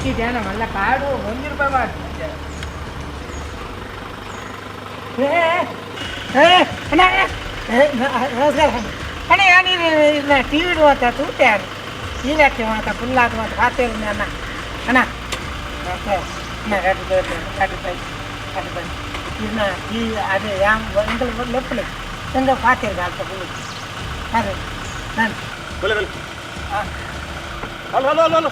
ಈ ಜನ ಮಲ್ಲ ಕಾಡು 1 ರೂಪಾಯಿ ಮಾಡಿ. ಏ ಏ ಅಣ್ಣ, ಏ, ನಮಸ್ಕಾರ ಅಣ್ಣ. ಏನು ಟಿ ವಿ ಮಾತಾ ತೂತೆ ಯಾರು ಈರಕ್ಕೆ ಮಾತಾ ಫುಲ್ಲಾದ ಮಾತು ಪಾತೇರು ಅಣ್ಣ. ಅಣ್ಣ, ನಮಸ್ಕಾರ ಅಣ್ಣ. 2 ರೂಪಾಯಿ, 2 ರೂಪಾಯಿ, 2 ರೂಪಾಯಿ. ಇನ್ನ ಈ ಅದೇ ಯಾಮ್ ಎಂಕಲ್ ಲೆಪ್ಪಲೆ ಎಂಗ ಪಾತೇರು ಅಲ್ಪ ಫುಲ್ ಅದೇ ನಾನು. ಬಲೆ ಬಲೆ. ಹಲೋ ಹಲೋ ಹಲೋ ಹಲೋ,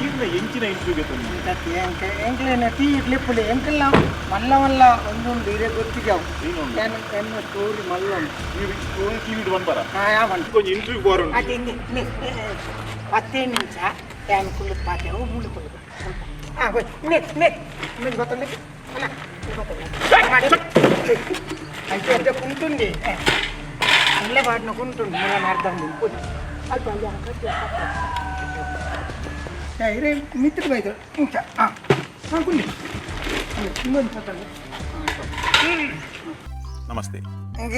ಈಗಿನ ಎಂಚಿನ ಇಂಟರ್ವ್ಯೂಗೆ ತಂದು? ಎಂಕ್ಲೆನ ಟಿ ವಿ ಲೆಪ್ಪುಲೆ ಎಂಕಲ್ನ ಮಲ್ಲ ಮಲ್ಲ ಒಂದೊಂದು ಇರೆ ಗೊತ್ತಿದ್ದಾವು. ಎನ್ನ ಎನ್ನ ಸ್ಟೋರಿ ಮಲ್ಲ ಉಂಟು. ನೀವು ಸ್ಟೋರಿ ಟಿವಿ ಬಂಬಾರ? ಹಾಂ, ಯಾವ ಉಂಟು? కొంచెం ಇಂಟರ್ವ್ಯೂ ಬೋರ್. ಅದು ಹಿಂಗೆ 15 ನಿಮಿಷ ಯಾನ್ ಕುಳ್ಳು ಪಾತೆ ಅವು ಮುಳ್ಳು ಕುಳ್ಳು. ಹಾಂ, ಹೋಯ್ ಇನ್ನೇ ಇನ್ನೇ ಇನ್ನೊಂದು ಗೊತ್ತಲ್ಲ ಅಲ್ಲ, ಗೊತ್ತಲ್ಲ. అయితే కుంటుంది అల్లే వాటిని కుంటుంది. మన అర్థం పోయి అల్ప ಇರೇ ಮಿತ್ರ ಬೈದು ಇಂಚ. ಹಾಂ ಹಾಂ, ಕುಂಡಿ ಇನ್ನೊಂದು ಪತ್ತಂದು. ನಮಸ್ತೆ.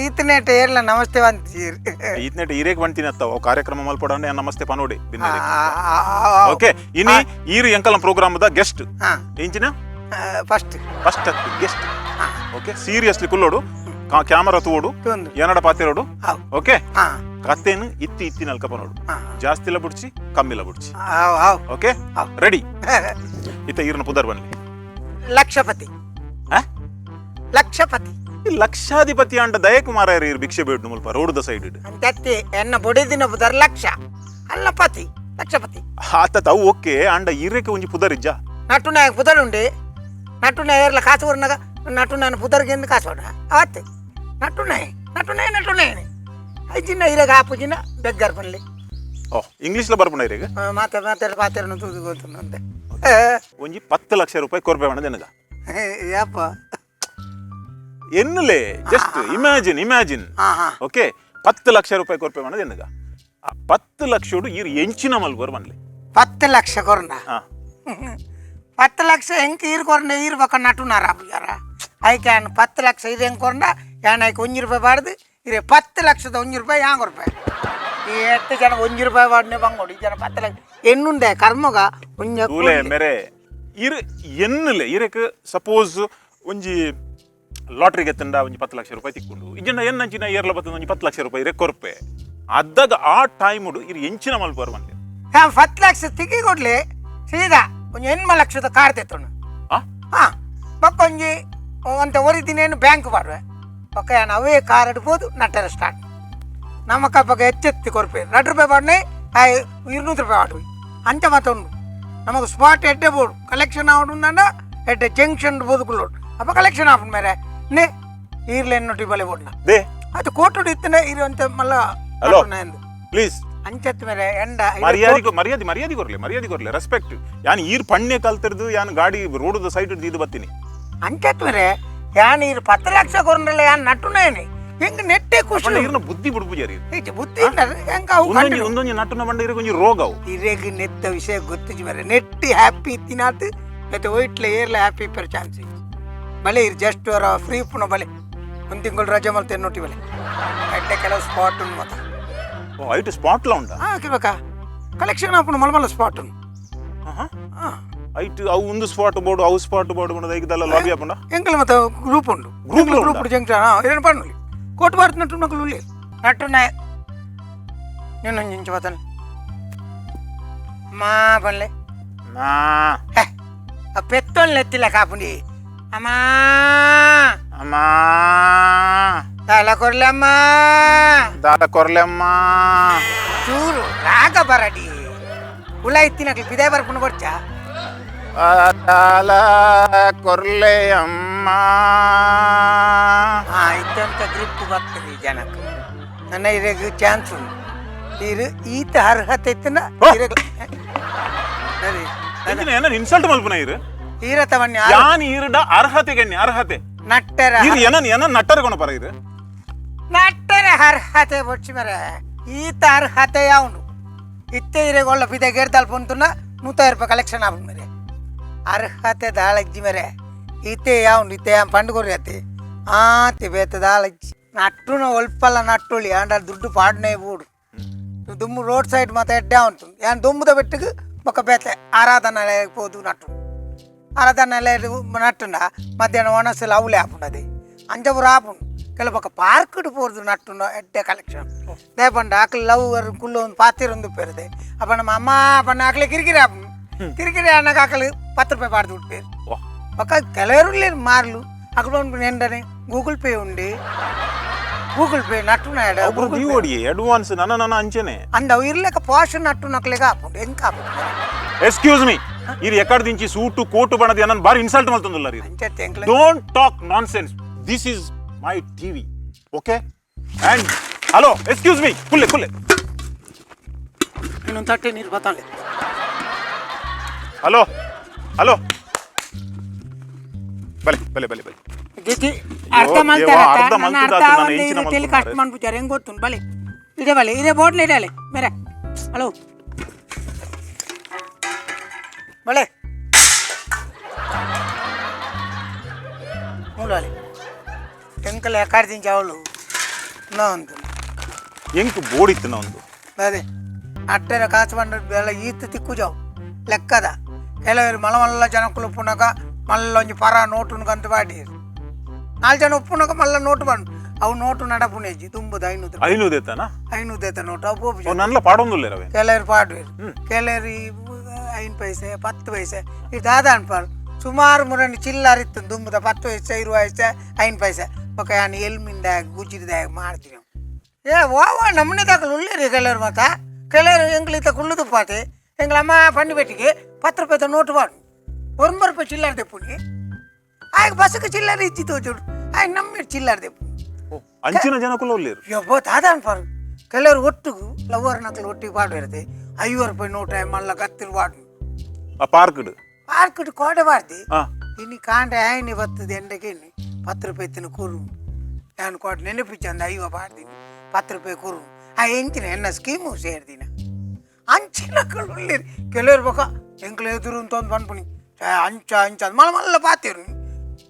ಈತನೇಟ ಏರ್ಲ ನಮಸ್ತೆ ಅಂತೀರಿ. ಈತನೇಟ ಈರೇಗ್ ಬಂತೀನಿ ಅತ್ತ ಅವು ಕಾರ್ಯಕ್ರಮ ಮಲ್ಪಡಂಡೆ ನಮಸ್ತೆ ಪನೋಡಿ. ಓಕೆ, ಇನಿ ಈರು ಎಂಕಲ ಪ್ರೋಗ್ರಾಮ್ the guest. ಎಂಚಿನ? First. First guest. Okay, seriously ಕುಲ್ಲೋಡು, ಕ್ಯಾಮರಾ ತೂವೋಡು. ತೂಂದು. ಏನಡ ಪಾತಿರೋಡು. ಹಾವ್. ಓಕೆ. ಕತ್ತೇನು ಇತ್ತಿ ಇತ್ತಿ ನಲ್ಕ ಪನೋಡು. ಜಾಸ್ತಿಲ ಬುಡ್ಚಿ, ಕಮ್ಮಿಲ ಬುಡ್ಚಿ. ಹಾವ್ ಹಾವ್. ಓಕೆ. ಹಾವ್. ರೆಡಿ. ಇತ್ತ ಈರನ ಪುದರ್ ಬನ್ನಿ. ಲಕ್ಷಪತಿ. ಆ? ಲಕ್ಷಪತಿ. ಈ ಲಕ್ಷಾಧಿಪತಿ ಅಂಡ ದಯಕುಮಾರ ಈರ್ ಭಿಕ್ಷೆ ಬೇಡು ಮುಲ್ಪ ರೋಡ್ the side. ಅಂತತ್ತಿ, ಎನ್ನ ಬೊಡೆದಿನ ಪುದರ್ ಲಕ್ಷ ಅಲ್ಲ, ಪತಿ ಲಕ್ಷಪತಿ. ಆತ ತಾವು ಓಕೆ, ಅಂಡ ಈರೇಕೆ ಒಂಜಿ ಪುದರ್ ಇಜ್ಜಾ? ನಟು ನಾಯಕ್ ಪುದರ್ ಉಂಡೆ. ನಟು ನಾಯರ್ಲ ಕಾಸು ಕೊರ್ನಾಗ ನಟು ನಾನು ಪುದರ್ಗೆ ಎಂದು ಕಾಸು ಕೊಡ ಆತ್. ನಟು ನಾಯಿ, ನಟು ನಾಯಿ, ನಟು ನಾಯಿ ಐಜಿನ ಇರಾಗ ಆಪುಜಿನ ಬೆಗ್ಗರ್ ಪನ್ಲಿ. ಓ, ಇಂಗ್ಲೀಷ್ ಲ ಬರ್ಪುಂಡ ಈರೆಗ್? ಮಾತ ಮಾತಾಡ ಪಾತೆರನು ತೂದು ಗೊತ್ತುಂಡು. ಒಂಜಿ 10 ಲಕ್ಷ ರೂಪಾಯಿ ಕೊರ್ಪೆ ಮಣ ಯಪ್ಪ. ಎನ್ನುಲೆ, ಜಸ್ಟ್ ಇಮ್ಯಾಜಿನ್, ಇಮ್ಯಾಜಿನ್. ಹಾ ಹಾ. ಓಕೆ, 10 ಲಕ್ಷ ರೂಪಾಯಿ ಕೊರ್ಪೆ ಮಣದ ಎನ್ನುಗ. ಆ 10 ಲಕ್ಷಡು ಈರ್ ಎಂಚಿನ ಮಲ್ಗೋರ್ ಮನ್ಲೆ. 10 ಲಕ್ಷ ಕೊರ್ನ? ಹಾ. 10 ಲಕ್ಷ ಹೆಂಗ್ ಈರ್ ಕೊರ್ನ? ಈರ್ ಬಕ್ಕ ನಟುನಾರ ಆಪುಜಾರ ಐಕೆ ಯಾನ್ 10 ಲಕ್ಷ ಇದು ಹೆಂಗ್ ಕೊರ್ನ? ಯಾನ್ ಐಕ್ 1 ರೂಪಾಯಿ ಬಾಡ್ದು ಇರೆ 10 ಲಕ್ಷದ 1 ರೂಪಾಯಿ ಯಾಂಗ್ ರೂಪಾಯಿ. ಈ ಎತ್ತು ಜನ 1 ರೂಪಾಯಿ ಬಾಡ್ನೆ ಬಂಗೋಡು. ಈ ಜನ 10 ಲಕ್ಷ ಎನ್ನುಂಡೆ ಕರ್ಮಗ ಒಂಜ. ತೂಲೆ ಮೇರೆ, ಇರ್ ಎನ್ನುಲೆ ಇರಕ್ ಸಪೋಸ್ ಒಂಜಿ ಲಾಟ್ರಿಗೆ ಗೆತ್ತಂಡ ಒಂಜಿ 10 ಲಕ್ಷ ರೂಪಾಯಿ ತಿಕ್ಕೊಂಡು, ಇಜ್ಜಂಡ ಎನ್ನಂಚಿನ ಏರ್ಲ ಬತ್ತಂದ ಒಂಜಿ 10 ಲಕ್ಷ ರೂಪಾಯಿ ಇರಕ್ ಕೊರ್ಪೆ ಅದ್ದಾಗ ಆ ಟೈಮುಡು ಇರ್ ಎಂಚಿನ ಮಲ್ಪುವರ್ ಮನ್ಲೆ? ಹಾ, 10 ಲಕ್ಷ ತಿಕ್ಕಿ ಕೊಡ್ಲಿ, ಸೀದಾ ಒಂಜಿ 8 ಲಕ್ಷದ ಕಾರ್ ತೆತ್ತೋಣ. ಆ? ಹಾ, ಬೊಕ್ಕ ಒಂಜಿ ಒಂತೆ ಒರಿದಿನೇನು ಬ್ಯಾಂಕ್ ಬಾಡುವೆ. ಬೊಕ್ಕ ಯಾನ್ ಅವೇ ಕಾರ್ ಇಡ್ಬೋದು ನಟ್ಟರೆ ಸ್ಟಾರ್ಟ್. ನಮ್ಮ ಕಪ್ಪಗೆ ಹೆಚ್ಚೆತ್ತಿ ಕೊರ್ಪೆ 2 ರೂಪಾಯಿ ಬಾಡ್ನೆ 200 ರೂಪಾಯಿ ಬಾಡುವಿ ಅಂಚ ಮಾತ ಉಂಡು. ನಮಗೆ ಸ್ಪಾಟ್ ಎಡ್ಡೆ ಬೋಡು ಕಲೆಕ್ಷನ್ ಆವಡು. ಎಡ್ಡೆ ಜಂಕ್ಷನ್ ಬೋದುకుಳ್ಳೋಡು. ಅಪ್ಪ ಕಲೆಕ್ಷನ್ ಆಪುಂಡು ಮೇರೆ ನೆ ಈರ್ಲೆ ಎನ್ನೊಟ್ಟಿ ಬಲೆ ಬೋಡ್ಲ. They. ಅದು ಕೋಟುಡು ಇತ್ತನೆ ಇರು ಅಂತೆ ಮಲ್ಲ. ಹಲೋ. ಪ್ಲೀಸ್. ಅಂಚತ್ ಮೇರೆ ಎಂಡ. ಮರ್ಯಾದೆ ಮರ್ಯಾದೆ ಮರ್ಯಾದೆ ಕೊರ್ಲೆ, ಮರ್ಯಾದೆ ಕೊರ್ಲೆ, ರೆಸ್ಪೆಕ್ಟ್. ಯಾನ್ ಈರ್ ಪಣ್ಣೆ ಕಲ್ತಿರ್ದು ಯಾನ್ ಗಾಡಿ ರೋಡ್ ಸೈಡ್ ಇದು ಬತ್ತೀನಿ. ಅಂಚತ್ ಮೇರೆ, ಯಾನ್ ಈರ್ 10 ಲಕ್ಷ ಕೊರ್ನಲ್ಲ, ಯಾನ್ ನಟ್ಟುನೇನೆ ಹೆಂಗ್ ನೆಟ್ಟೆ ಖುಷಿ. ಪಂಡ ಈರ್ನ ಬುದ್ಧಿ ಬುಡ್ಪುಜಾರಿ. ಈಚೆ ಬುದ್ಧಿ ಇಲ್ಲ ಹೆಂಗ ಅವು. ಒಂದೊಂಜಿ ಕಂಡು ಒಂದೊಂಜಿ ನಟ್ಟುನ ಬಂಡ ಇರಗ್ ಒಂಜಿ ರೋಗ ಅವು. ಇರೆಗ್ ನೆತ್ತ ವಿಷಯ ಗೊತ್ತಿಜಿ ಮೇರೆ. ನೆಟ್ಟಿ ಹ್ಯಾಪಿ ಇತ್ತಿನಾತ್ ಮತ್ತೆ ಒಯ್ಟ್ಲೆ ಏರ್ಲ ಹ್ಯಾಪಿ ಪರ್ ಚಾನ್ಸ್ ಬಲೆ. ಇರ್ ಜಸ್ಟ್ ಅವರ ಫ್ರೀ ಪುನ ಬಲೆ, ಒಂದು ತಿಂಗಳು ರಜೆ ಮಲ್ತೆ ಎನ್ನೊಟ್ಟಿ ಬಲೆ. ಎಡ್ಡೆ ಕೆಲವು ಸ್ಪಾಟ್ ಉಂಡು ಮತ್ತ. ಓ, ಐಟ್ ಸ್ಪಾಟ್ ಲ ಉಂಡ? ಹಾಂ, ಕಿಬೇಕಾ ಕಲೆಕ್ಷನ್ ಆಪುಂಡು ಮಲ್ಲ ಮಲ್ಲ ಸ್ಪಾಟ್ ಉಂಡು. ಹಾಂ. ಐಟ್ ಅವು ಒಂದು ಸ್ಪಾಟ್ ಬೋರ್ಡು, ಅವು ಸ್ಪಾಟ್ ಬೋರ್ಡು ಬಂದ ಐದಲ್ಲ ಲಾಬಿ ಆಪುಂಡ? ಎಂಕಲ್ ಮತ್ತೆ ಗ್ರೂಪ್ ಉಂಡು. Group ಲ ಉಂಡಾ? Group junction. ಹಾಂ, ಏನೇನು ಪಣ್ಣುಲಿ ಕೋಟ್ ಬಾರ್ದು ನಟ್ಟು ನಕಲು ಉಳ್ಳಿ ನಟ್ಟು ನಾಯ ನಿನ್ನ ಇಂಚ ಬತ್ತನೆ ಮಾ ಬನ್ಲೆ. ನಾ. ಹೇ, ಆ ಪೆತ್ತೊಳ್ಳೆ ಎತ್ತಿಲ್ಲ ಕಾಪುಂಡಿ ಅಮ್ಮಾ. ಅಮ್ಮ. ತಲ ಕೊರ್ಲಮ್ಮ. ದಾದ ಕೊರ್ಲೆಮ್ಮ. ಚೂರು ರಾಗ ಬರಡಿ. ಉಳ ಇತ್ತಿನಕ್ಲು ಬಿದೆ ಬರ್ಕೊಂಡು ಕೊಡ್ಚ. ದಾಲ ಕೊರ್ಲೆ ಅಮ್ಮ. ಹಾ, ಇತ್ತಂತ ಗ್ರಿಪ್ ಬರ್ತದೆ ಈ ಜನಕ್ಕೆ. ನನ್ನ ಇರೆಗ್ ಚಾನ್ಸ್ ಉಂಟು. ಇರು ಈತ ಅರ್ಹತೆ ಇತ್ತನ. ಓ! ಸರಿ. ಏನ ಇನ್ಸಲ್ಟ್ ಮಲ್ಪುನ ಇರು? ಈರತ ಬನ್ನಿ. ಯಾನ್ ಈರುಡ ಅರ್ಹತೆ ಗಣ್ಯ ಅರ್ಹತೆ. ನಟ್ಟರ. ಇರು ಏನ ಏನ ನಟ್ಟರೆ ಕೊಣ ಪರ ಇರು. ನಟ್ಟರ ಅರ್ಹತೆ ಬೊಚ್ಚಿ ಮರೆ. ಈತ ಅರ್ಹತೆ ಯಾವುಂಡು ಇತ್ತೆ ಇರೆಗೊಳ್ಳ ಬಿದೆ ಗೇರ್ದಾಲ್ ಪುಂತುನ 100 ರೂಪಾಯಿ ಕಲೆಕ್ಷನ್ ಆಪುಂಡು ಮೇರೆ. ಅರ್ಹತೆ ದಾಳಜ್ಜಿ ಮೇರೆ. ಇತ್ತೆ ಯಾವುಂಡು ಇತ್ತೆ ಯಾನ್ ಪಂಡು ಕೊರಿ ಅತ್ತೆ ಆತಿ ಬೇತ ದಾಳಜ್ಜಿ. ನಟ್ಟುನ ಒಲ್ಪಲ್ಲ ನಟ್ಟುಳಿ ಆಂಡ ದುಡ್ಡು ಪಾಡ್ನೆ ಬೋಡು. ದುಮ್ಮು ರೋಡ್ ಸೈಡ್ ಮಾತ ಎಡ್ಡೆ ಉಂಟು. ಯಾನ್ ದುಮ್ಮುದ ಬೆಟ್ಟಿಗೆ ಬೊಕ್ಕ ಬೇತೆ ಆರಾಧನಾಲಯ ಪೋದು ನಟ್ಟು, ಆರಾಧನಾಲಯ ನಟ್ಟುಂಡ ಮಧ್ಯಾಹ್ನ ಒಣಸಲು ಅವಲೇ ಆಪುಂಡು. ಅದೇ ಅಂಚ ಪೂರ ಆಪುಂಡು. ಕೆಲವು ಬೊಕ್ಕ ಪಾರ್ಕ್ಡ್ ಪೋರ್ದು ನಟ್ಟುಂಡ ಎಡ್ಡೆ ಕಲೆಕ್ಷನ್. ದೇಪಂಡ ಅಕ್ಲು ಲವ್ ಕುಲ್ಲು ಒಂದು ಪಾತಿರೊಂದು ಪೇರುದೆ. ಅಪ್ಪ ನಮ್ಮ ಅಮ್ಮ ಪಂಡ ಅಕ್ಲೆ ಕಿರಿಕಿರಿ ಆಪುಂಡು. ಕಿರಿಕಿರಿ ಆನಗ ಅಕಲು 10 ರೂಪಾಯಿ ಪಾಡ್ದು ಬಿಡ್ಪೇರು. ಬೊಕ್ಕ ಕೆಲವರು ಮಾರ್ಲು ಅಕಲು ಪನ್ಪುನ ಎಂಡನೆ ಗೂಗಲ್ ಪೇ ಉಂಡು, ಗೂಗಲ್ ಪೇ ನಟ್ಟುನ. ಒಬ್ರು ದೀವೋಡಿ ಅಡ್ವಾನ್ಸ್ ನನ್ನ ನನ್ನ ಅಂಚೆನೆ. ಅಂದ ಅವು ಇರ್ಲೆಕ್ಕ ಪಾಶ್ ನಟ್ಟು ನಕ್ಲೆಗ ಆಪುಂಡು, ಎಂಕ ಆಪುಂಡು. ಎಕ್ಸ್ಕ್ಯೂಸ್ ಮೀ, ಇರ್ ಎಕ್ಕಡ ದಿಂಚಿ ಸೂಟು ಕೋಟು ಬಣದಿ ನನ್ನ ಬಾರಿ ಇನ್ಸಲ್ಟ್ ಮಲ್ತೊಂದುಲ್ಲ ರೀ. ಅಂಚೆ ಎಂಕ್ಲೆ Don't talk nonsense. This is my TV, okay? And hello, excuse me, ಕುಲ್ಲೆ ಕುಲ್ಲೆ. ಇನ್ನೊಂದು ತಟ್ಟೆ ನೀರು ಬತ್ತಾಳೆ. ಹಲೋ ಹಲೋ, ಬಲೆ ಬಲೆ ಬಲೆ ಬಲೆ. ಗಿಜಿ ಅರ್ಥ ದೇವಾ, ಮಾಡ್ತಾರ. ಅರ್ಧ ನನ್ನ ಮಲ್ತುದಾತು, ಅರ್ಥ ನಾನು ಆವಂದೆ ಹೆಂಚಿನ ಇದು ಟೆಲಿ ಮಲ್ತುನಾರೆ. ಕಾಸ್ಟ್ ಮಾಡ್ಬಿಟ್ಟಾರೆ, ಹೆಂಗ್ ಗೊತ್ತುಂಟು? ಬಲೆ ಇದೇ, ಬಲೆ ಇದೇ ಬೋಟ್ಲ್ ಇಡಲೆ ಮೇರೆ. ಹಲೋ, ಬಳೆ ಮೂಲಾಲಿ ಎಂಕಲ್ ಎಕಾಡ್ದಿಂಚ ಅವಳು ಒಂದು. ಎಂಕ್ ಬೋಡಿತ್ತು ಒಂದು. ಅದೇ ಅಟ್ಟೆರ ಕಾಸು ಬಂಡ ಬೆಲ್ಲ ಈತ್ ತಿಕ್ಕು ಜಾವು ಲೆಕ್ಕದ. ಕೆಲವರು ಮಲ್ಲ ಮಲ್ಲ ಜನಕ್ಕುಲು ಉಪ್ಪುನಗ ಮಲ್ಲ ಒಂಜಿ ಪರ ನೋಟುನು ಕಂತು ಬಾಡಿ. ನಾಲ್ಕು ಜನ ಉಪ್ಪುನಗ ಮಲ್ಲ ನೋಟು ಬಂಡು, ಅವು ನೋಟು ನಡಪುನೇಜಿ ತುಂಬುದ 500. 500 ಎತ್ತನ? 500 ಎತ್ತ ನೋಟು ಅವು ಪೋಪು. ಓ, ನನ್ಲ ಪಾಡೊಂದುಲ್ಲೇರವೆ. ಕೆಲವರು ಪಾಡುವೆರು, ಕೆಲವರು ಈ 5 ಪೈಸೆ 10 ಪೈಸೆ ಈ ದಾದ ಅನ್ಪಾರು. ಸುಮಾರು ಮುರಣಿ ಚಿಲ್ಲರ್ ಇತ್ತು ದುಂಬುದ, 10 ಪೈಸೆ, 20 ಪೈಸೆ, 5 ಪೈಸೆ. ಬೊಕ ಯಾನ್ ಎಲ್ಮಿಂದಾಗ ಗುಜ್ಜಿರಿದಾಗ ಮಾಡ್ತೀನಿ. ಏ ವಾ ವಾ ನಮ್ಮನೆ ದಾಕಲು ಉಳ್ಳೇರಿ ಕೆಲವರು. ಮಾತ ಕೆಲವರು ಎಂಗ್ಲು ಇತ್ತ ಕುಳ್ಳುದು ಪಾತೆ. ಎಂಗ್ಲ ಅಮ್ಮ ಪಂಡಿ ಪೆಟ್ಟಿಗೆ 10 ರೂಪಾಯಿದ ನೋಟು ಬಾಡು, 9 ರೂಪಾಯಿ ಚಿಲ್ಲರ್ ದೆಪ್ಪುನಿ. ಆಗ ಬಸ್ಗೆ ಚಿಲ್ಲರ್ ಇಜ್ಜಿ ತೋಜುಡು, ಆಗ ನಮ್ಮ ಚಿಲ್ಲರ್ ದೆಪ್ಪುನಿ. ಅಂಚಿನ ಜನಕುಲ ಉಳ್ಳೇರು. ಯಬ್ಬೋ, ದಾದ ಅನ್ಪಾರು. ಕೆಲವರು ಒಟ್ಟಿಗೂ ಲವ್ವರ್ ನಕಲು ಒಟ್ಟಿಗೆ ಪಾಡು ಇರುತ್ತೆ. 50 ರೂಪಾಯಿ ನೋಟ ಮಲ್ಲ ಕತ್ತಿರು ಪಾಡು. ಆ ಪಾರ್ಕ್ಡ್? ಪಾರ್ಕ್ಡ್ ಕೋಡೆ ಬಾರ್ದಿ. ಹಾ. ಇನ್ನು ಕಾಂಡೆ ಆಯ್ನಿ ಬರ್ತದೆ ಎಂಡಕ್ಕೆ ಇನ್ನು 10 ರೂಪಾಯಿ ತಿನ್ನು ಕೂರು. ನಾನು ಕೋಟೆ ನೆನಪಿಚ್ಚಂದ ಐವ ಪಾಡ್ತೀನಿ, 10 ರೂಪಾಯಿ ಕೂರು. ಆ ಎಂಚಿನ ಎನ್ನ ಸ್ಕೀಮು ಸೇರ್ದಿನ ಅಂಚಿನ ಉಳ್ಳೇರಿ ಕೆಲವರು. ಬೊಕ ಎಂಕ್ಲು ಎದುರು ಅಂತ ಒಂದು ಪನ್ಪುನಿ ಅಂಚ ಅಂಚ ಅಂದ್ ಮಲ್ಲ ಮಲ್ಲ ಪಾತೇರು.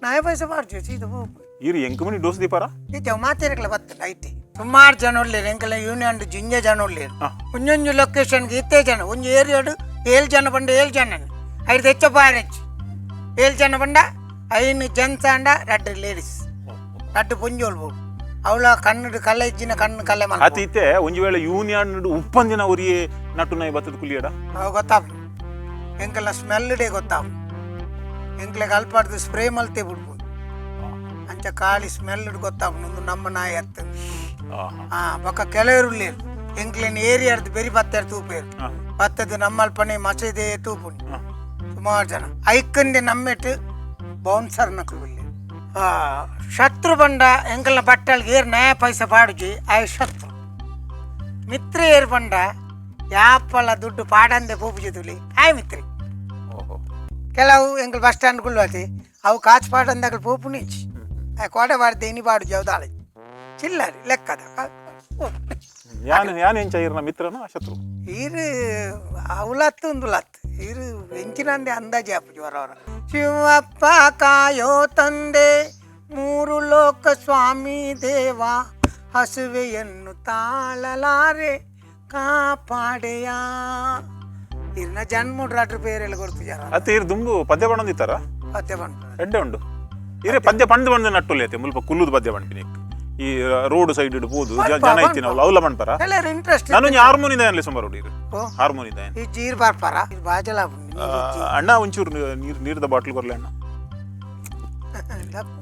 ನಾಯ ಪೈಸೆ ಪಾಡ್ಜು ಸೀದ ಹೋಗ್ಪುನಿ. ಇರು ಎಂಕ್ ಮನಿ ಡೋಸ್ ದೀಪಾರ. ಇತ್ತೆ ಮಾತೇರಕ್ಲೆ ಬತ್ತಲ್ಲ ಐತೆ. ಸುಮಾರು ಜನ ಉಳ್ಳೇರು ಎಂಕಲ ಯೂನಿಯನ್ ಜಿಂಜ ಜನ ಉಳ್ಳೇರು. ಒಂಜೊಂಜಿ ಲೊಕೇಶನ್ಗೆ ಇತ್ತೇ ಜನ. ಒಂಜಿ ಏರಿಯಾಡು ಏಳು ಜನ ಬಂಡ, ಏಳು ಜನ ಐದು ಹೆಚ್ಚ ಬಾರೆಚ್. ಏಳು ಜನ ಬಂಡ, ಐನು ಜೆಂಟ್ಸ್ ಆಂಡ ರಡ್ಡು ಲೇಡೀಸ್, ರಡ್ಡು ಪೊಂಜೋಲ್ ಬೋಡು. ಅವಳ ಕಣ್ಣು ಕಲ್ಲ ಇಜ್ಜಿನ ಕಣ್ಣು ಕಲ್ಲೆ ಮಲ್ಪ. ಅತಿ ಇತ್ತೆ ಒಂಜಿ ವೇಳೆ ಯೂನಿಯನ್ ಉಪ್ಪಂದಿನ ಒರಿಯೇ ನಟ್ಟು ನಾಯಿ ಬತ್ತದ ಕುಲಿಯಡ. ಅವು ಗೊತ್ತಾಪು ಎಂಕಲ್ನ ಸ್ಮೆಲ್ ಡೇ ಗೊತ್ತಾಪು. ಎಂಕ್ಲೆಗ್ ಅಲ್ಪಾಡ್ದು ಸ್ಪ್ರೇ ಮಲ್ತೆ ಬಿಡ್ಬೋದು. ಅಂಚ ಖಾಲಿ ಸ್ಮೆಲ್ ಗೊತ್ತಾಪು ಒಂದು ನಮ್ಮ ನಾಯಿ ಅತ್ತ. ಆ ಬೊಕ್ಕ ಕೆಲವರು ಉಳ್ಳೇರು ಎಂಕ್ಲೆನ್ ಏರಿಯಾರ್ದು ಬೆರಿ ಬತ್ತಾರ ತೂಪೇರು. ಬತ್ತದ ನಮ್ಮಲ್ಪನೆ ಮಸೀದೆ ತೂಪುನಿ. ಸುಮಾರು ಜನ ಐಕಂದೆ ನಮ್ಮೆಟ್ಟು ಬೌನ್ಸರ್ ನಕಲು ಉಳ್ಳೇರು. ಶತ್ರು ಬಂಡ ಎಂಕಲ್ನ ಬಟ್ಟಲ್ಗೆ ಏರ್ ನಯ ಪೈಸೆ ಪಾಡುಜಿ, ಆಯ್ ಶತ್ರು. ಮಿತ್ರ ಏರ್ ಬಂಡ ಯಾಪಲ ದುಡ್ಡು ಪಾಡಂದೆ ಪೋಪುಜಿ ತುಲಿ, ಆಯ್ ಮಿತ್ರಿ. ಕೆಲವು ಎಂಕಲ್ ಬಸ್ ಸ್ಟ್ಯಾಂಡ್ ಕುಳ್ಳುವತಿ ಅವು ಕಾಚು ಪಾಡಂದಾಗಲು ಪೋಪುನಿಂಚಿ. ಆ ಕೋಡೆ ಬಾಡ್ದೆ ಇನಿ ಬಾಡುಜಿ ಅವು ಚಿಲ್ಲರಿ ಲೆಕ್ಕದ. ಓ. ಯಾನ್ ಯಾನ್ ಎಂಚ ಇರ್ನ ಮಿತ್ರನ ಶತ್ರು? ಈರು ಅವಲತ್ತು ಒಂದು ಲತ್ತು ಈರು ಎಂಚಿನಂದೆ ಅಂದಾಜೆ ಆಪುಜಿ ವರವರ. ಶಿವಪ್ಪ ಕಾಯೋ ತಂದೆ, ಮೂರು ಲೋಕ ಸ್ವಾಮಿ ದೇವ, ಹಸುವೆಯನ್ನು ತಾಳಲಾರೆ ಕಾಪಾಡೆಯ. ಇರ್ನ ಜನ್ಮ ರಾಟ್ರಿ പേരെಲ್ಲ ಕೊಡ್ತಿದ್ದಾರ. ಅತ್ತೆ ಇರ್ ದುಂಬು ಪದ್ಯ ಪಣೊಂದಿತ್ತಾರ. ಪದ್ಯ ಪನ್ಪುನ. ಎಡ್ಡೆ ಉಂಡು. ಇರೆ ಪದ್ಯ ಪಂಡ್ ಬಂದು ನಟ್ಟುಲ್ಲೇತೆ ಮುಲ್ಪ ಕುಲ್ಲುದು ಪದ್ಯ ಪನ್ಪಿನಿ. ಈ ರೋಡ್ ಸೈಡ್ ಇಡ್ ಪೋದು ಜನ ಇತ್ತಿನ ಅವಲ ಅವಲ ಪನ್ಪರ. ಎಲ್ಲರೂ ಇಂಟ್ರೆಸ್ಟ್. ನಾನು ಒಂಜಿ ಹಾರ್ಮೋನಿ ದಯನ್ಲೆ ಸುಮಾರು ಇರು. ಓ. ಹಾರ್ಮೋನಿ ದಯನ್. ಈ ಜೀರ್ ಬರ್ಪಾರ ಇದು ಬಾಜಲ. ಅಣ್ಣ, ಒಂಚೂರು ನೀರು ನೀರ್ದ ಬಾಟ್ಲ್ ಕೊರ್ಲೆ ಅಣ್ಣ. ದಪ್ಪು.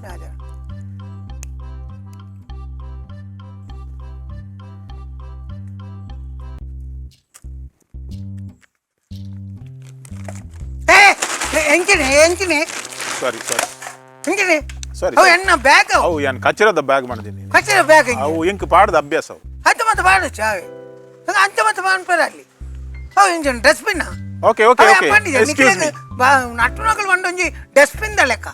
ಏ ಎಂಚಿನಿ ಎಂಚಿನಿ. ಸಾರಿ ಸಾರಿ. ಎಂಚಿನಿ? ಸಾರಿ. ಅವು ಎಣ್ಣ ಬ್ಯಾಗ್ ಅವು. ಅವು ಯಾನ್ ಕಚ್ಚಿರದ ಬ್ಯಾಗ್ ಮಾಡಿದ್ದೀನಿ. ಕಚ್ಚಿರ ಬ್ಯಾಗ್. ಅವು ಎಂಕ್ ಪಾಡ್ದ ಅಭ್ಯಾಸ ಅವು. ಅಂಚ ಮತ್ತೆ ಬಾಡು ಚಾವೆ ಅಂಚ ಮತ್ತೆ ಬಾನ್ಪೇರ ಅಲ್ಲಿ ಅವು engine dustbin. Okay okay okay, excuse me. Nut ನಕಲು ಒಂದೊಂಜಿ ಡಸ್ಟ್ಬಿನ್ the ಲೆಕ್ಕ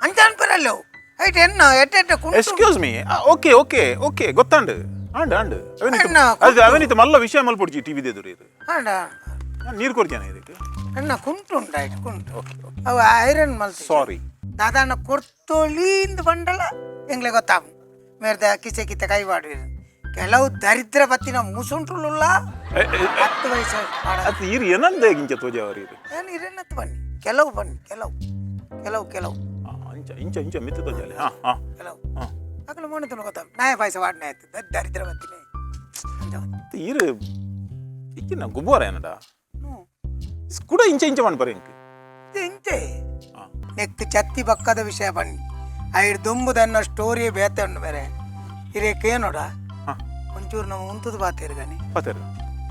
ಅಂಚ ಅನ್ಪೇರ ಅಲ್ಲಿ ಅವು ಐಟ್ ಎನ್ನ ಎಟ್ಟ ಎಟ್ಟ ಕುಂಟು. Excuse me, okay okay okay, ಗೊತ್ತಾಂಡು and and. ಅಣ್ಣ. ಅದು ಅವನಿತ ಮಲ್ಲ ವಿಷಯ ಮಲ್ಪೊಡ್ಚಿ ಟಿವಿ ದೇದುರಿ ಇದು. ಅಂಡ. ನಾನು ನೀರು ಕೊಡ್ತೇನೆ ಇದಕ್ಕೆ. ಅಣ್ಣ, ಕುಂಟು ಉಂಟು ಆಯ್ತು ಕುಂಟು. ಓಕೆ. ಅವು ಐರನ್ ಮಲ್ತು. ಸಾರಿ. ದಾದಾನ ಕೊರ್ತೊಳಿಂದ ಬಂಡಲ ಎಂಗ್ಲೆ ಗೊತ್ತಾಗ ಮೇರ್ದ ಕಿಸೆ ಕಿತ್ತೆ ಕೈ ಬಾಡುವೆ. ಕೆಲವು ದರಿದ್ರ ಬತ್ತಿನ ಮುಸುಂಟ್ರುಲ್ಲ. 10 ವಯಸ್ಸು. ಅದು ಇರು ಏನಂದ ಇಂಚ ತೋಜಾವರಿ ಇದು. ಏನು ಇರೇನತ್ತು ಬನ್ನಿ, ಕೆಲವು ಬನ್ನಿ, ಕೆಲವು ಕೆಲವು ಕೆಲವು. ಅಂಚ ಇಂಚ ಇಂಚ ಮಿತ್ತು ತೋಜಾಲೆ. ಹಾ ಹಾ. ಕೆಲವು. ಹಾ. ಅಕಲು ಮೋನೆ ತುನು ಗೊತ್ತ ನಾಯ ಪಾಯಸ ವಾಡನೆ ಆಯ್ತು ದರಿದ್ರ ಬತ್ತಿನ. ಇರು ಇಕ್ಕಿನ ಗುಬ್ಬಾರ ಏನಡ ಕೂಡ ಇಂಚ ಇಂಚ ಮನ್ಪರೆ ಇಂಕ್. ಇಂಚೆ ನೆಕ್ ಚತ್ತಿ ಬಕ್ಕದ ವಿಷಯ ಬನ್ನಿ. ಐಡ್ ದುಂಬುದನ್ನ ಸ್ಟೋರಿ ಬೇತೆ ಉಂಡು ಬೇರೆ ಹಿರೇಕೇನೋಡ. ಒಂಚೂರು ನಮ್ಮ ಉಂತುದು ಬಾತೇರು ಗನಿ. ಬಾತೇರು.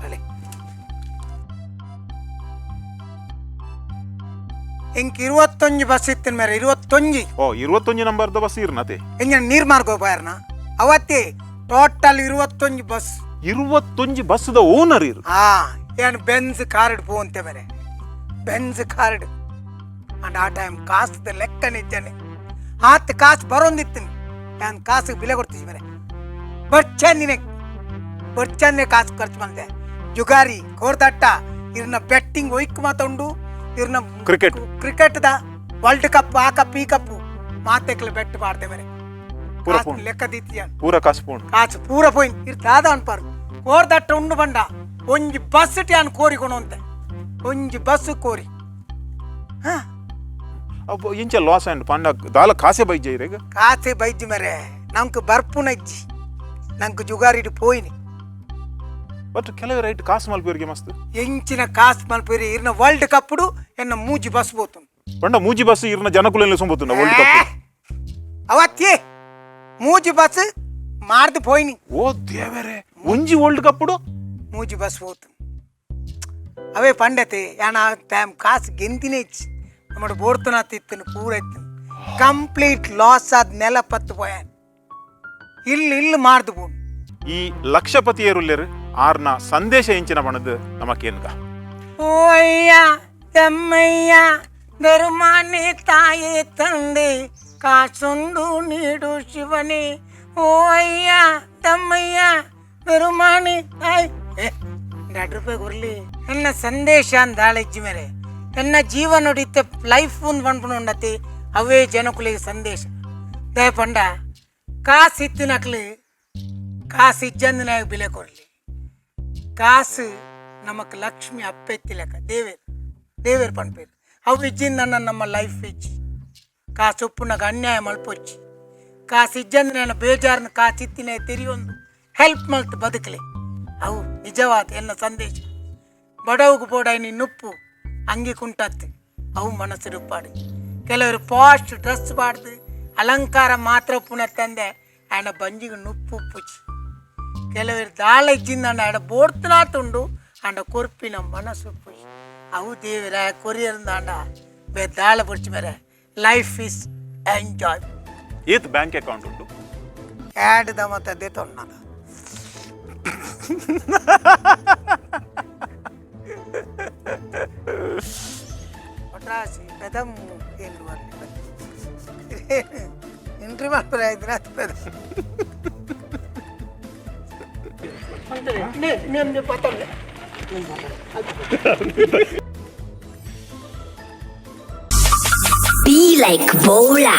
ಅಲೆ ಇಂಕ್ 21 ಬಸ್ ಇತ್ತಿನ ಮೇರೆ 21. ಓ 21 ನಂಬರ್ದ ಬಸ್ ಇರ್ನತೆ. ಎಂಜನ ನೀರ್ ಮಾರ್ಗೋ ಬಾರ್ನ ಅವತ್ತೇ total 21 bus. 21 bus the owner ಇರು. ಹಾ, ಏನು ಬೆನ್ಸ್ ಕಾರ್ಡ್ ಪೋಂತೆ ಮೇರೆ, Benz card. And ಆ ಟೈಮ್ ಕಾಸ್ದ ಲೆಕ್ಕನಿದ್ದೇನೆ. ಆತ ಕಾಸು ಬರೋಂದಿತ್ತು, ನಾನು ಕಾಸಿಗೆ ಬೆಲೆ ಕೊಡ್ತಿದ್ದೆ ಮೇರೆ. ಬರ್ಚಂದಿನೇ ಬರ್ಚಂದೇ ಕಾಸು ಖರ್ಚು ಬಂದೆ. ಜುಗಾರಿ ಕೋರ್ದಟ್ಟ ಇರ್ನ ಬೆಟ್ಟಿಂಗ್ ಒಯ್ಕ್ ಮಾತುಂಡು ಇರ್ನ. ಕ್ರಿಕೆಟ್. ಕ್ರಿಕೆಟ್ದ ವರ್ಲ್ಡ್ ಕಪ್, ಆ ಕಪ್ ಈ ಕಪ್ಪು ಮಾತೆಕ್ಲ ಬೆಟ್ ಮಾಡ್ದೆ ಮೇರೆ. ಪೂರ ಕಾಸು ಪೋಂಡು. ಲೆಕ್ಕ ದೀತಿಯ. ಪೂರ ಕಾಸು ಪೋಂಡು. ಕಾಸು ಪೂರ ಪೋಯಿನ್. ಇರ್ ದಾದ ಅನ್ಪಾರು ಕೋರ್ದಟ್ಟ ಉಂಡು ಬಂಡ ಒಂಜಿ ಬಸ್ ಟ್ಯಾನ್ ಕೋರಿ ಕೊಣಂತೆ, ಒಂಜಿ ಬಸ್ ಕೋರಿ. ಹಾ. ಅಬ್ಬ ಇಂಚ ಲಾಸ್ ಅಂಡ್ ಪಂಡ ದಾಲ ಕಾಸೆ ಬೈಜ ಇರೆಗ್. ಕಾಸೆ ಬೈಜಿ ಮೇರೆ, ನಂಗೆ ಬರ್ಪುನ ಇಜ್ಜಿ, ನಂಗೆ ಜುಗಾರಿಡು ಪೋಯಿನಿ. ಬಟ್ ಕೆಲವು ರೈಟ್ ಕಾಸು ಮಲ್ಪೇರಿಗೆ ಮಸ್ತ್. ಎಂಚಿನ ಕಾಸು ಮಲ್ಪೇರಿ? ಇರ್ನ ವರ್ಲ್ಡ್ ಕಪ್ಪುಡು ಎನ್ನ ಮೂಜಿ ಬಸ್ ಬೋತು. ಪಂಡ ಮೂಜಿ ಬಸ್ ಇರ್ನ ಜನಕುಲೆಲ್ಲ ಸಂಬತ್ತುಂಡ ವರ್ಲ್ಡ್ ಕಪ್. ಅವತ್ತೇ ಮೂಜಿ ಬಸ್ ಮಾರ್ದು ಪೋಯಿನಿ. ಓ ದೇವರೇ, ಒಂಜಿ ವರ್ಲ್ಡ್ ಕಪ್ಪುಡು ಮೂಜಿ ಬಸ್ ಹೋತು. ಅವೇ ಪಂಡತೆ ಯಾನ ಟೈಮ್ ಕಾಸು ಗೆಂತಿನೇ ಇಚ್ಚಿ ನಮ್ಮಡು ಬೋರ್ತುನಾತ್ ಇತ್ತನು ಪೂರ ಇತ್ತನು ಕಂಪ್ಲೀಟ್ ಲಾಸ್ ಆದ ನೆಲ ಪತ್ತು ಪೋಯಾನ್ ಇಲ್ಲಿ ಇಲ್ಲಿ ಮಾರ್ದು ಬೋನು. ಈ ಲಕ್ಷಪತಿಯರುಲ್ಲೆರ್ ಆರ್ನ ಸಂದೇಶ ಎಂಚಿನ ಬಣದ್ ನಮಕೇನ್ಗ. ಓ ಅಯ್ಯ ತಮ್ಮಯ್ಯ ಧರ್ಮಾನೆ ತಾಯೇ ತಂದೆ ಕಾಸೊಂದು ನೀಡು ಶಿವನೇ. ಓ ಅಯ್ಯ ತಮ್ಮಯ್ಯ ಧರ್ಮಾನೆ ತಾಯಿ 2 ರೂಪಾಯಿ ಕೊರ್ಲಿ. ನನ್ನ ಸಂದೇಶ ಅಂದಾಳಿಜ್ಜಿ ಮೇರೆ ನನ್ನ ಜೀವನ ನುಡಿತ ಲೈಫ್ ಒಂದು ಪನ್ಪುಣ ಉಂಡತಿ ಅವೇ ಜನಕುಲಿಗೆ ಸಂದೇಶ. ದಯಪಂಡ ಕಾಸು ಇತ್ತಿನಕ್ಲಿ ಕಾಸು ಇಜ್ಜಂದಿನಾಗ ಬೆಲೆ ಕೊರ್ಲಿ. ಕಾಸು ನಮಕ್ ಲಕ್ಷ್ಮಿ ಅಪ್ಪೆತ್ತಿಲಕ ದೇವೇರ್ ದೇವೇರ್ ಪನ್ಪೇರು. ಅವು ಇಜ್ಜಿಂದ ನಮ್ಮ ಲೈಫ್ ಇಜ್ಜಿ. ಕಾಸು ಉಪ್ಪುನಾಗ ಅನ್ಯಾಯ ಮಲ್ಪೊಚ್ಚಿ. ಕಾಸು ಇಜ್ಜಂದ್ರೆ ನನ್ನ ಬೇಜಾರನ ಕಾಸು ಇತ್ತಿನ ತೆರಿಯೊಂದು ಹೆಲ್ಪ್ ಮಲ್ತು ಬದುಕಲಿ. ಅವು ನಿಜವಾದ ಎನ್ನ ಸಂದೇಶ. ಬಡವಗು ಬೋಡಾಯ್ನಿ ನುಪ್ಪು ಅಂಗಿ ಕುಂಟತ್ತು ಅವು ಮನಸ್ಸು ರುಪ್ಪಾಡು. ಕೆಲವರು ಪಾಸ್ಟ್ ಡ್ರೆಸ್ ಬಾಡ್ದು ಅಲಂಕಾರ ಮಾತ್ರ ಪುನಃ ತಂದೆ ಆಯನ ಬಂಜಿಗೆ ನುಪ್ಪು ಉಪ್ಪುಚಿ. ಕೆಲವರು ದಾಳ ಇಜ್ಜಿಂದ ಆಡ ಬೋಡ್ತನಾತುಂಡು ಅಂಡ ಕೊರ್ಪಿನ ಮನಸ್ಸು ಉಪ್ಪುಚಿ. ಅವು ದೇವರ ಕೊರಿಯರ್ದಾಂಡ ಬೇ ದಾಳ ಬುಡ್ಚಿ ಮೇರೆ life is enjoy. ಏತ್ ಬ್ಯಾಂಕ್ ಅಕೌಂಟ್ ಉಂಟು? ಆ್ಯಡ್ the ಮತ್ತೆ ಅದೇ ತೊನ್ನದ. ಒಟ್ರಾಸಿ ಪೆದಮ್ ಏನು ಬರ್ಲಿ ಎಂಟ್ರಿ ಮಾಡ್ತಾರೆ ಆಯ್ತು ಪೆದಮ್. Be like Bola.